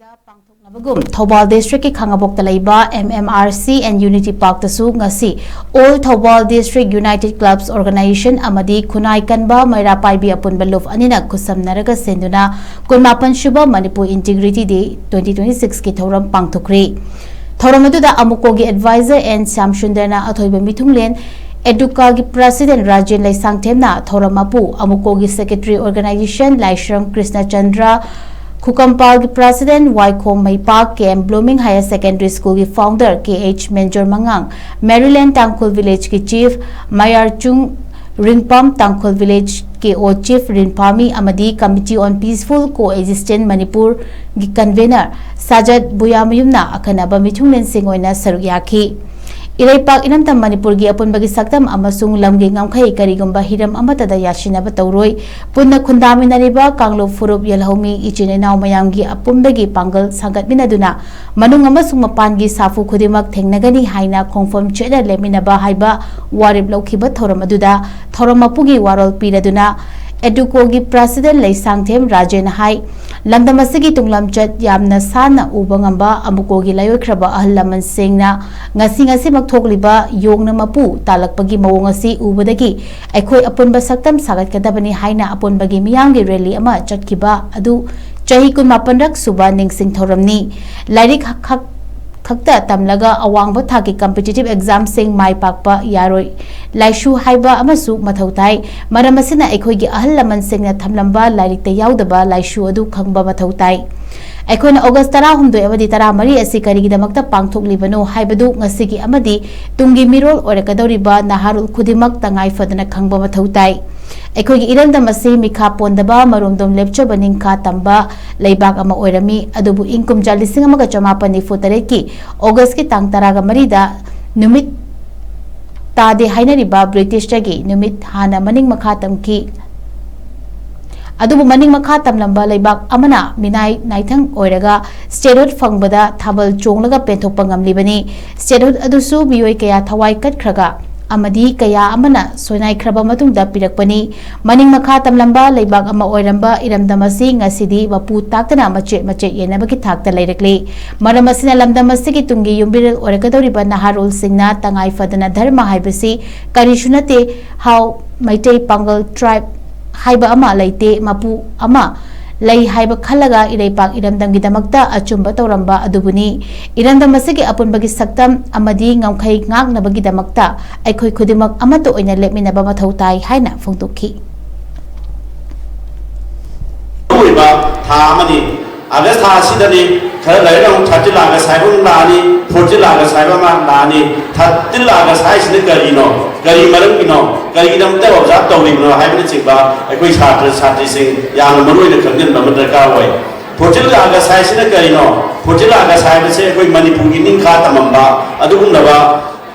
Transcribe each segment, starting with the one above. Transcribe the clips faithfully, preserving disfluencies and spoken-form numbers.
ꯄꯥꯡꯊꯣꯛꯅꯕꯒꯨꯝ ꯊꯧꯕꯥꯜ ꯗꯤꯁꯇ꯭ꯔꯤꯛꯀꯤ ꯈꯥꯉꯕꯣꯛꯇ ꯂꯩꯕ M M R C and Unity Parkꯇꯁꯨ ꯉꯁꯤ All Thoubal District United Clubs Organization ꯑꯃꯗꯤ ꯈꯨꯟꯅꯥꯏ ꯀꯟꯕ ꯃꯩꯔꯥ ꯄꯥꯏꯕꯤ ꯑꯄꯨꯟꯕ ꯂꯨꯞ ꯑꯅꯤꯅ ꯈꯨꯠꯁꯝꯅꯔꯒ ꯁꯦꯟꯗꯨꯅ ꯀꯨꯟꯃꯥꯄꯟ ꯁꯨꯕ Manipur Integrity Day twenty twenty six ꯀꯤ ꯊꯧꯔꯝ ꯄꯥꯡꯊꯣꯛꯈ꯭ꯔꯤ꯫ ꯊꯧꯔꯝ ꯑꯗꯨꯗ ꯑꯃꯨꯀꯣꯒꯤ advisor N ꯁ꯭ꯌꯥꯝꯁꯨꯟꯗꯔꯅ ꯑꯊꯣꯏꯕ ꯃꯤꯊꯨꯡꯂꯦꯟ, ꯑꯦꯗꯨꯀꯥꯒꯤ president ꯔꯥꯖꯦꯟ ꯂꯩꯁꯥꯡꯊꯦꯝꯅ ꯊꯧꯔꯝ ꯃꯄꯨ, ꯑꯃꯨꯀꯣꯒꯤ secretary organization ꯂꯥꯏꯁ꯭ꯔꯝ ꯀ꯭ꯔꯤꯁꯅꯆꯟꯗ꯭ꯔ, ꯈꯨꯀꯝꯄꯥꯜꯒꯤ president ꯋꯥꯏꯈꯣꯝ ꯃꯩꯄꯥꯛ, K M Blooming Higher Secondary Schoolꯒꯤ founder K H ꯃꯦꯟꯖꯣꯔ ꯃꯉꯥꯡ, ꯃꯦꯔꯤꯂꯦꯟ ꯇꯥꯡꯈꯨꯜ villageꯀꯤ chief ꯃꯌꯥꯔꯆꯨꯡ ꯔꯤꯡꯄꯝ, ꯇꯥꯡꯈꯨꯜ village K O chief ꯔꯤꯟꯐꯥꯃꯤ ꯑꯃꯗꯤ Committee on Peaceful Coexistence ꯃꯅꯤꯄꯨꯔꯒꯤ convener ꯁꯥꯖꯠ ꯕꯨꯌꯥꯃꯌꯨꯝꯅ ꯑꯈꯟꯅꯕ ꯃꯤꯊꯨꯡꯂꯦꯟꯁꯤꯡ ꯑꯣꯏꯅ ꯁꯔꯨꯛ ꯌꯥꯈꯤ꯫ ꯏꯔꯩꯄꯥꯛ ꯏꯔꯝꯗꯝ ꯃꯅꯤꯄꯨꯔꯒꯤ ꯑꯄꯨꯟꯕꯒꯤ ꯁꯛꯇꯝ ꯑꯃꯁꯨꯡ ꯂꯝꯒꯤ ꯉꯝꯈꯩ ꯀꯔꯤꯒꯨꯝꯕ ꯍꯤꯔꯝ ꯑꯃꯠꯇꯗ ꯌꯥꯁꯤꯟꯅꯕ ꯇꯧꯔꯣꯏ꯫ ꯄꯨꯟꯅ ꯈꯨꯟꯗꯥꯃꯤꯟꯅꯔꯤꯕ ꯀꯥꯡꯂꯨꯞ ꯐꯨꯔꯨꯞ ꯌꯦꯜꯍꯧꯃꯤ ꯏꯆꯤꯟ ꯏꯅꯥꯎ ꯃꯌꯥꯝꯒꯤ ꯑꯄꯨꯟꯕꯒꯤ ꯄꯥꯡꯒꯜ ꯁꯥꯒꯠꯃꯤꯟꯅꯗꯨꯅ ꯃꯅꯨꯡ ꯑꯃꯁꯨꯡ ꯃꯄꯥꯟꯒꯤ ꯁꯥꯐꯨ ꯈꯨꯗꯤꯡꯃꯛ ꯊꯦꯡꯅꯒꯅꯤ ꯍꯥꯏꯅ ꯈꯣꯡꯐꯝ ꯆꯦꯠꯅ ꯂꯦꯞꯃꯤꯟꯅꯕ ꯍꯥꯏꯕ ꯋꯥꯔꯦꯞ ꯂꯧꯈꯤꯕ ꯊꯧꯔꯝ ꯑꯗꯨꯗ ꯊꯧꯔꯝ ꯃꯄꯨꯒꯤ ꯋꯥꯔꯣꯜ ꯄꯤꯔꯗꯨꯅ ꯑꯦꯗꯨꯀꯣꯒꯤ president ꯂꯩꯁꯥꯡꯊꯦꯝ ꯔꯥꯖꯦꯟꯅ ꯍꯥꯏ, ꯂꯝꯗꯝ ꯑꯁꯤꯒꯤ ꯇꯨꯡꯂꯝꯆꯠ ꯌꯥꯝꯅ ꯁꯥꯟꯅ ꯎꯕ ꯉꯝꯕ ꯑꯃꯨꯀꯣꯒꯤ ꯂꯥꯏꯑꯣꯏꯈ꯭ꯔꯕ ꯑꯍꯜ ꯂꯃꯟꯁꯤꯡꯅ ꯉꯁꯤ ꯉꯁꯤꯃꯛ ꯊꯣꯛꯂꯤꯕ ꯌꯣꯡꯅ ꯃꯄꯨ ꯇꯥꯜꯂꯛꯄꯒꯤ ꯃꯑꯣꯡ ꯑꯁꯤ ꯎꯕꯗꯒꯤ ꯑꯩꯈꯣꯏ ꯑꯄꯨꯟꯕ ꯁꯛꯇꯝ ꯁꯥꯒꯠꯀꯗꯕꯅꯤ ꯍꯥꯏꯅ ꯑꯄꯨꯟꯕꯒꯤ ꯃꯤꯌꯥꯝꯒꯤ rally ꯑꯃ ꯆꯠꯈꯤꯕ ꯑꯗꯨ ꯆꯍꯤ ꯀꯨꯟꯃꯥꯄꯟꯔꯛ ꯁꯨꯕ ꯅꯤꯡꯁꯤꯡ ꯊꯧꯔꯝꯅꯤ꯫ ꯂꯥꯏꯔꯤꯛ ꯈꯛ ꯈꯛꯇ ꯇꯝꯂꯒ ꯑꯋꯥꯡꯕ ꯊꯥꯛꯀꯤ competitive examꯁꯤꯡ ꯃꯥꯏ ꯄꯥꯛꯄ ꯌꯥꯔꯣꯏ꯫ ꯂꯥꯏꯁꯨ ꯍꯥꯏꯕ ꯑꯃꯁꯨ ꯃꯊꯧ ꯇꯥꯏ꯫ ꯃꯔꯝ ꯑꯁꯤꯅ ꯑꯩꯈꯣꯏꯒꯤ ꯑꯍꯜ ꯂꯃꯟꯁꯤꯡꯅ ꯊꯝꯂꯝꯕ ꯂꯥꯏꯔꯤꯛꯇ ꯌꯥꯎꯗꯕ ꯂꯥꯏꯁꯨ ꯑꯗꯨ ꯈꯪꯕ ꯃꯊꯧ ꯇꯥꯏ꯫ ꯑꯩꯈꯣꯏꯅ August ꯇꯔꯥꯍꯨꯝꯗꯣꯏ ꯑꯃꯗꯤ ꯇꯔꯥꯃꯔꯤ ꯑꯁꯤ ꯀꯔꯤꯒꯤꯗꯃꯛꯇ ꯄꯥꯡꯊꯣꯛꯂꯤꯕꯅꯣ ꯍꯥꯏꯕꯗꯨ ꯉꯁꯤꯒꯤ ꯑꯃꯗꯤ ꯇꯨꯡꯒꯤ ꯃꯤꯔꯣꯜ ꯑꯣꯏꯔꯛꯀꯗꯧꯔꯤꯕ ꯅꯍꯥꯔꯣꯜ ꯈꯨꯗꯤꯡꯃꯛ ꯇꯉꯥꯏ ꯐꯗꯅ ꯈꯪꯕ ꯃꯊꯧ ꯇꯥꯏ꯫ ꯑꯩꯈꯣꯏꯒꯤ ꯏꯔꯝꯗꯝ ꯑꯁꯤ ꯃꯤꯈꯥ ꯄꯣꯟꯗꯕ, ꯃꯔꯣꯝꯗꯣꯝ ꯂꯦꯞꯆꯕ, ꯅꯤꯡꯈꯥ ꯇꯝꯕ ꯂꯩꯕꯥꯛ ꯑꯃ ꯑꯣꯏꯔꯝꯃꯤ꯫ ꯑꯗꯨꯕꯨ ꯏꯪ ꯀꯨꯝꯖꯥ ꯂꯤꯁꯤꯡ ꯑꯃꯒ ꯆꯃꯥꯄꯟ ꯅꯤꯐꯨ ꯇꯔꯦꯠꯀꯤ Augustꯀꯤ ꯇꯥꯡ ꯇꯔꯥꯒ ꯃꯔꯤꯗ ꯅꯨꯃꯤꯠ ꯇꯥꯗꯦ ꯍꯥꯏꯅꯔꯤꯕ Britishꯇꯒꯤ ꯅꯨꯃꯤꯠ ꯍꯥꯟꯅ ꯃꯅꯤꯡ ꯃꯈꯥ ꯇꯝꯈꯤ꯫ ꯑꯗꯨꯕꯨ ꯃꯅꯤꯡ ꯃꯈꯥ ꯇꯝꯂꯝꯕ ꯂꯩꯕꯥꯛ ꯑꯃꯅ ꯃꯤꯅꯥꯏ ꯅꯥꯏꯊꯪ ꯑꯣꯏꯔꯒ statehood ꯐꯪꯕꯗ ꯊꯥꯕꯜ ꯆꯣꯡꯂꯒ ꯄꯦꯟꯊꯣꯛꯄ ꯉꯝꯂꯤꯕꯅꯤ꯫ Statehood ꯑꯗꯨꯁꯨ ꯃꯤꯑꯣꯏ ꯀꯌꯥ ꯊꯋꯥꯏ ꯀꯠꯈ꯭ꯔꯒ ꯑꯃꯗꯤ ꯀꯌꯥ ꯑꯃꯅ ꯁꯣꯏꯅꯥꯏꯈ꯭ꯔꯕ ꯃꯇꯨꯡꯗ ꯄꯤꯔꯛꯄꯅꯤ꯫ ꯃꯅꯤꯡ ꯃꯈꯥ ꯇꯝꯂꯝꯕ ꯂꯩꯕꯥꯛ ꯑꯃ ꯑꯣꯏꯔꯝꯕ ꯏꯔꯝꯗꯝ ꯑꯁꯤ ꯉꯁꯤꯗꯤ ꯃꯄꯨ ꯇꯥꯛꯇꯅ ꯃꯆꯦꯠ ꯃꯆꯦꯠ ꯌꯦꯟꯅꯕꯒꯤ ꯊꯥꯛꯇ ꯂꯩꯔꯛꯂꯤ꯫ ꯃꯔꯝ ꯑꯁꯤꯅ ꯂꯝꯗꯝ ꯑꯁꯤꯒꯤ ꯇꯨꯡꯒꯤ ꯌꯨꯝꯕꯤꯔꯦꯜ ꯑꯣꯏꯔꯛꯀꯗꯧꯔꯤꯕ ꯅꯍꯥꯔꯣꯜꯁꯤꯡꯅ ꯇꯉꯥꯏ ꯐꯗꯅ ꯙꯔꯃ ꯍꯥꯏꯕꯁꯤ ꯀꯔꯤꯁꯨ ꯅꯠꯇꯦ, ꯍꯥꯎ, ꯃꯩꯇꯩ ꯄꯥꯡꯒꯜ tribe ꯍꯥꯏꯕ ꯑꯃ ꯂꯩꯇꯦ, ꯃꯄꯨ ꯑꯃ ꯂꯩ ꯍꯥꯏꯕ ꯈꯜꯂꯒ ꯏꯔꯩꯄꯥꯛ ꯏꯔꯝꯗꯝꯒꯤꯗꯃꯛꯇ ꯑꯆꯨꯝꯕ ꯇꯧꯔꯝꯕ ꯑꯗꯨꯕꯨꯅꯤ꯫ ꯏꯔꯝꯗꯝ ꯑꯁꯤꯒꯤ ꯑꯄꯨꯟꯕꯒꯤ ꯁꯛꯇꯝ ꯑꯃꯗꯤ ꯉꯝꯈꯩ ꯉꯥꯛꯅꯕꯒꯤꯗꯃꯛꯇ ꯑꯩꯈꯣꯏ ꯈꯨꯗꯤꯡꯃꯛ ꯑꯃꯠꯇ ꯑꯣꯏꯅ ꯂꯦꯞꯃꯤꯟꯅꯕ ꯃꯊꯧ ꯇꯥꯏ ꯍꯥꯏꯅ ꯐꯣꯡꯗꯣꯛꯈꯤ꯫ ꯑꯣꯏꯕ ꯊꯥ ꯑꯃꯅꯤ꯫ ꯑꯥꯒꯁ ꯊꯥ ꯑꯁꯤꯗꯅꯤ꯫ ꯈꯔ ꯂꯩꯔꯒ ꯑꯃꯨꯛ thirteen August ꯍꯥꯏꯕ ꯑꯃ ꯂꯥꯛꯑꯅꯤ, fourteen August ꯍꯥꯏꯕ ꯑꯃ ꯂꯥꯛꯑꯅꯤ꯫ Thirteen August ꯍꯥꯏꯁꯤꯅ ꯀꯔꯤꯅꯣ, ꯀꯔꯤ ꯃꯔꯝꯒꯤꯅꯣ, ꯀꯔꯤꯒꯤꯗꯃꯛꯇ observe ꯇꯧꯔꯤꯕꯅꯣ ꯍꯥꯏꯕꯅꯆꯤꯡꯕ ꯑꯩꯈꯣꯏ ꯁꯥꯇ꯭ꯔ ꯁꯥꯇ꯭ꯔꯤꯁꯤꯡ ꯌꯥꯝꯅ ꯃꯔꯨ ꯑꯣꯏꯅ ꯈꯪꯖꯤꯟꯕ ꯑꯃ ꯗꯔꯀꯥꯔ ꯑꯣꯏ꯫ Fourteen August ꯍꯥꯏꯁꯤꯅ ꯀꯔꯤꯅꯣ? Fourteen August ꯍꯥꯏꯕꯁꯦ ꯑꯩꯈꯣꯏ ꯃꯅꯤꯄꯨꯔꯒꯤ ꯅꯤꯡꯈꯥ ꯇꯝꯃꯝꯕ ꯑꯗꯨꯒꯨꯝꯂꯕ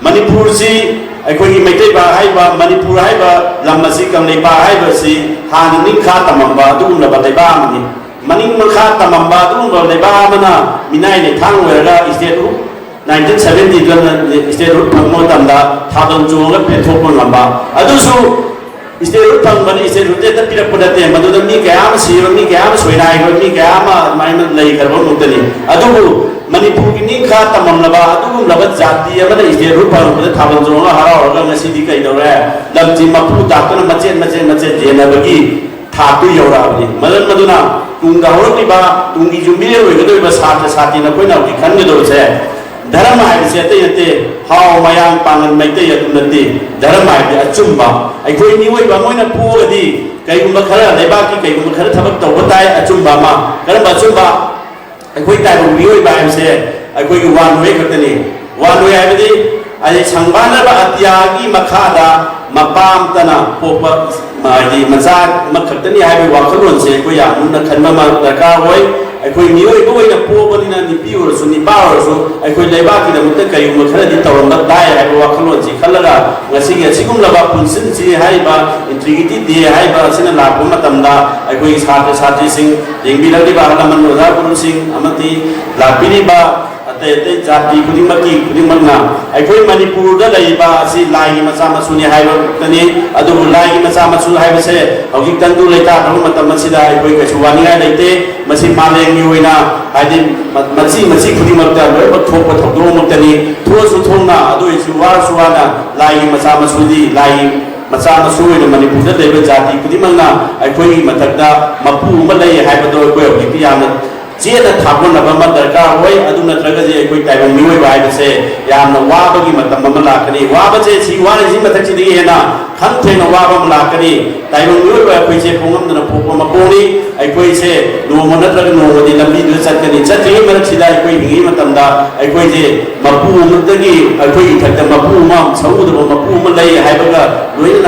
ꯃꯅꯤꯄꯨꯔꯁꯤ ꯑꯩꯈꯣꯏꯒꯤ ꯃꯩꯇꯩ ꯄꯥꯛ ꯍꯥꯏꯔꯤꯕ, ꯃꯅꯤꯄꯨꯔ ꯍꯥꯏꯔꯤꯕ ꯂꯝ ꯑꯁꯤ, ꯀꯪꯂꯩꯄꯥꯛ ꯍꯥꯏꯔꯤꯕ ꯑꯁꯤ ꯍꯥꯟꯅ ꯅꯤꯡꯈꯥ ꯇꯝꯃꯝꯕ ꯑꯗꯨꯒꯨꯝꯂꯕ ꯂꯩꯕꯥꯛ ꯑꯃꯅꯤ꯫ ꯃꯅꯤꯡ ꯃꯈꯥ ꯇꯝꯃꯝꯕ ꯑꯗꯨꯒꯨꯝꯕ ꯂꯩꯕꯥꯛ ꯑꯃꯅ ꯃꯤꯅꯥꯏ ꯂꯩꯊꯥꯡ ꯑꯣꯏꯔꯒ statehood, nineteen seventy ꯗ statehood ꯐꯪꯕ ꯃꯇꯝꯗ ꯊꯥꯕꯜ ꯆꯣꯡꯉꯒ ꯄꯦꯟꯊꯣꯛꯄ ꯉꯝꯕ, ꯑꯗꯨꯁꯨ statehood ꯐꯪꯕꯅꯤ, statehood ꯍꯦꯛꯇ ꯄꯤꯔꯛꯄ ꯅꯠꯇꯦ꯫ ꯃꯗꯨꯗ ꯃꯤ ꯀꯌꯥ ꯑꯃ ꯁꯤꯈ꯭ꯔꯕ, ꯃꯤ ꯀꯌꯥ ꯑꯃ ꯁꯣꯏꯅꯥꯏꯈ꯭ꯔꯕ, ꯃꯤ ꯀꯌꯥ ꯑꯃ ꯑꯗꯨꯃꯥꯏꯅ ꯂꯩꯈ꯭ꯔꯕ ꯉꯥꯛꯇꯅꯤ꯫ ꯑꯗꯨꯕꯨ ꯃꯅꯤꯄꯨꯔꯒꯤ ꯅꯤꯡꯈꯥ ꯇꯝꯃꯝꯂꯕ ꯑꯗꯨꯒꯨꯝꯂꯕ ꯖꯥꯇꯤ ꯑꯃꯅ statehood ꯐꯪꯂꯛꯄꯗ ꯊꯥꯕꯜ ꯆꯣꯡꯉꯒ ꯍꯔꯥꯎꯔꯒ ꯉꯁꯤꯗꯤ ꯀꯩꯗꯧꯔꯦ? ꯂꯝꯁꯤ ꯃꯄꯨ ꯇꯥꯛꯇꯨꯅ ꯃꯆꯦꯠ ꯃꯆꯦꯠ ꯃꯆꯦꯠ ꯌꯦꯟꯅꯕꯒꯤ ꯊꯥꯛꯇꯨ ꯌꯧꯔꯛꯑꯕꯅꯤ꯫ ꯃꯔꯝ ꯑꯗꯨꯅ ꯇꯨꯡꯗ ꯍꯧꯔꯛꯂꯤꯕ, ꯇꯨꯡꯒꯤ ꯌꯨꯝꯕꯤꯔꯦꯜ ꯑꯣꯏꯒꯗꯧꯔꯤꯕ ꯁꯥꯇ꯭ꯔ ꯁꯥꯇ꯭ꯔꯤ ꯅꯈꯣꯏꯅ ꯍꯧꯖꯤꯛ ꯈꯟꯒꯗꯧꯕꯁꯦ, ꯙꯔꯃ ꯍꯥꯏꯕꯁꯦ ꯑꯇꯩ ꯅꯠꯇꯦ, ꯍꯥꯎ ꯃꯌꯥꯡ ꯄꯥꯡꯒꯟ ꯃꯩꯇꯩ ꯑꯗꯨ ꯅꯠꯇꯦ꯫ ꯙꯔꯃ ꯍꯥꯏꯕꯗꯤ ꯑꯆꯨꯝꯕ꯫ ꯑꯩꯈꯣꯏ ꯃꯤꯑꯣꯏꯕ ꯑꯃ ꯑꯣꯏꯅ ꯄꯣꯛꯑꯒꯗꯤ ꯀꯩꯒꯨꯝꯕ ꯈꯔ, ꯂꯩꯕꯥꯛꯀꯤ ꯀꯩꯒꯨꯝꯕ ꯈꯔ ꯊꯕꯛ ꯇꯧꯕ ꯇꯥꯏ, ꯑꯆꯨꯝꯕ ꯑꯃ꯫ ꯀꯔꯝꯕ ꯑꯆꯨꯝꯕ? ꯑꯩꯈꯣꯏ ꯇꯥꯏꯕꯪ ꯃꯤꯑꯣꯏꯕ ꯍꯥꯏꯕꯁꯦ ꯑꯩꯈꯣꯏꯒꯤ ꯋꯥꯟ ꯋꯦ ꯈꯛꯇꯅꯤ꯫ ꯋꯥꯟ ꯋꯦ ꯍꯥꯏꯕꯗꯤ ꯑꯩ ꯁꯪꯕꯥꯟꯅꯔꯕ ꯑꯇꯤꯌꯥꯒꯤ ꯃꯈꯥꯗ ꯃꯄꯥ ꯑꯃꯠꯇꯅ ꯄꯣꯛꯄ, ꯍꯥꯏꯗꯤ ꯃꯆꯥ ꯑꯃꯈꯛꯇꯅꯤ ꯍꯥꯏꯕꯒꯤ ꯋꯥꯈꯜꯂꯣꯟꯁꯦ ꯑꯩꯈꯣꯏ ꯌꯥꯝ ꯃꯨꯟꯅ ꯈꯟꯕ ꯑꯃ ꯗꯔꯀꯥꯔ ꯑꯣꯏ꯫ ꯑꯩꯈꯣꯏ ꯃꯤꯑꯣꯏꯕ ꯑꯣꯏꯅ ꯄꯣꯛꯄꯅꯤꯅ ꯅꯨꯄꯤ ꯑꯣꯏꯔꯁꯨ ꯅꯤꯄꯥ ꯑꯣꯏꯔꯁꯨ ꯑꯩꯈꯣꯏ ꯂꯩꯕꯥꯛꯀꯤꯗꯃꯛꯇ ꯀꯔꯤꯒꯨꯝꯕ ꯈꯔꯗꯤ ꯇꯧꯔꯝꯕ ꯇꯥꯏ ꯍꯥꯏꯕ ꯋꯥꯈꯜꯂꯣꯟꯁꯤ ꯈꯜꯂꯒ ꯉꯁꯤꯒꯤ ꯑꯁꯤꯒꯨꯝꯂꯕ ꯄꯨꯟꯁꯤꯟꯁꯤ ꯍꯥꯏꯔꯤꯕ Integrity Day ꯍꯥꯏꯔꯤꯕ ꯑꯁꯤꯅ ꯂꯥꯛꯄ ꯃꯇꯝꯗ ꯑꯩꯈꯣꯏꯒꯤ ꯁꯥꯇ꯭ꯔ ꯁꯥꯇ꯭ꯔꯤꯁꯤꯡ, ꯌꯦꯡꯕꯤꯔꯛꯂꯤꯕ ꯑꯍꯜ ꯂꯃꯟ, ꯑꯣꯖꯥ ꯒꯨꯔꯨꯁꯤꯡ ꯑꯃꯗꯤ ꯂꯥꯛꯄꯤꯔꯤꯕ ꯑꯇꯩ ꯑꯇꯩ ꯖꯥꯇꯤ ꯈꯨꯗꯤꯡꯃꯛꯀꯤ ꯈꯨꯗꯤꯡꯃꯛꯅ ꯑꯩꯈꯣꯏ ꯃꯅꯤꯄꯨꯔꯗ ꯂꯩꯔꯤꯕ ꯑꯁꯤ ꯂꯥꯏꯒꯤ ꯃꯆꯥ ꯃꯁꯨꯅꯤ ꯍꯥꯏꯕ ꯈꯛꯇꯅꯤ꯫ ꯑꯗꯨꯕꯨ ꯂꯥꯏꯒꯤ ꯃꯆꯥ ꯃꯁꯨ ꯍꯥꯏꯕꯁꯦ ꯍꯧꯖꯤꯛ ꯇꯪꯗꯨ ꯂꯩꯇꯥꯗꯕ ꯃꯇꯝ ꯑꯁꯤꯗ ꯑꯩꯈꯣꯏ ꯀꯩꯁꯨ ꯋꯥꯅꯤꯡꯉꯥꯏ ꯂꯩꯇꯦ꯫ ꯃꯁꯤ ꯃꯥꯂꯦꯝꯒꯤ ꯑꯣꯏꯅ, ꯍꯥꯏꯗꯤ, ꯃ-, ꯃꯆꯤ ꯃꯆꯤ ꯈꯨꯗꯤꯡꯃꯛꯇ ꯂꯣꯏꯅꯃꯛ ꯊꯣꯛꯄ ꯊꯧꯗꯣꯛ ꯑꯃꯈꯛꯇꯅꯤ꯫ ꯊꯣꯛꯑꯁꯨ ꯊꯣꯛꯅ, ꯑꯗꯨ ꯑꯣꯏꯔꯁꯨ ꯋꯥꯔꯁꯨ ꯋꯥꯅ ꯂꯥꯏꯒꯤ ꯃꯆꯥ ꯃꯁꯨꯗꯤ, ꯂꯥꯏꯒꯤ ꯃꯆꯥ ꯃꯁꯨ ꯑꯣꯏꯅ ꯃꯅꯤꯄꯨꯔꯗ ꯂꯩꯕ ꯖꯥꯇꯤ ꯈꯨꯗꯤꯡꯃꯛꯅ ꯑꯩꯈꯣꯏꯒꯤ ꯃꯊꯛꯇ ꯃꯄꯨ ꯑꯃ ꯂꯩ ꯍꯥꯏꯕꯗꯣ ꯑꯩꯈꯣꯏ ꯍꯧꯖꯤꯛꯇꯤ ꯌꯥꯝꯅ ꯆꯦꯠꯅ ꯊꯥꯒꯣꯟꯅꯕ ꯑꯃ ꯗꯔꯀꯥꯔ ꯑꯣꯏ꯫ ꯑꯗꯨ ꯅꯠꯇ꯭ꯔꯒꯗꯤ ꯑꯩꯈꯣꯏ ꯇꯥꯏꯕꯪ ꯃꯤꯑꯣꯏꯕ ꯍꯥꯏꯕꯁꯦ ꯌꯥꯝꯅ ꯋꯥꯕꯒꯤ ꯃꯇꯝ ꯑꯃ ꯂꯥꯛꯀꯅꯤ꯫ ꯋꯥꯕꯁꯦ, ꯁꯤ ꯋꯥꯔꯤꯁꯤ ꯃꯊꯛꯁꯤꯗꯒꯤ ꯍꯦꯟꯅ ꯈꯝ ꯊꯦꯡꯅ ꯋꯥꯕ ꯑꯃ ꯂꯥꯛꯀꯅꯤ꯫ ꯇꯥꯏꯕꯪ ꯃꯤꯑꯣꯏꯕ ꯑꯩꯈꯣꯏꯁꯦ ꯄꯣꯛꯉꯝꯗꯅ ꯄꯣꯛꯄ ꯃꯄꯣꯛꯅꯤ꯫ ꯑꯩꯈꯣꯏꯁꯦ ꯅꯣꯡꯃ ꯅꯠꯇ꯭ꯔꯒ ꯅꯣꯡꯃꯗꯤ ꯂꯝꯕꯤꯗꯨꯗ ꯆꯠꯀꯅꯤ꯫ ꯆꯠꯇ꯭ꯔꯤꯉꯩ ꯃꯔꯛꯁꯤꯗ ꯑꯩꯈꯣꯏ ꯍꯤꯡꯉꯤꯉꯩ ꯃꯇꯝꯗ ꯑꯩꯈꯣꯏꯁꯦ ꯃꯄꯨ ꯑꯃꯗꯒꯤ, ꯑꯩꯈꯣꯏꯒꯤ ꯏꯊꯛꯇ ꯃꯄꯨ ꯑꯃ, ꯁꯧꯒꯗꯕ ꯃꯄꯨ ꯑꯃ ꯂꯩ ꯍꯥꯏꯕꯒ ꯂꯣꯏꯅꯅ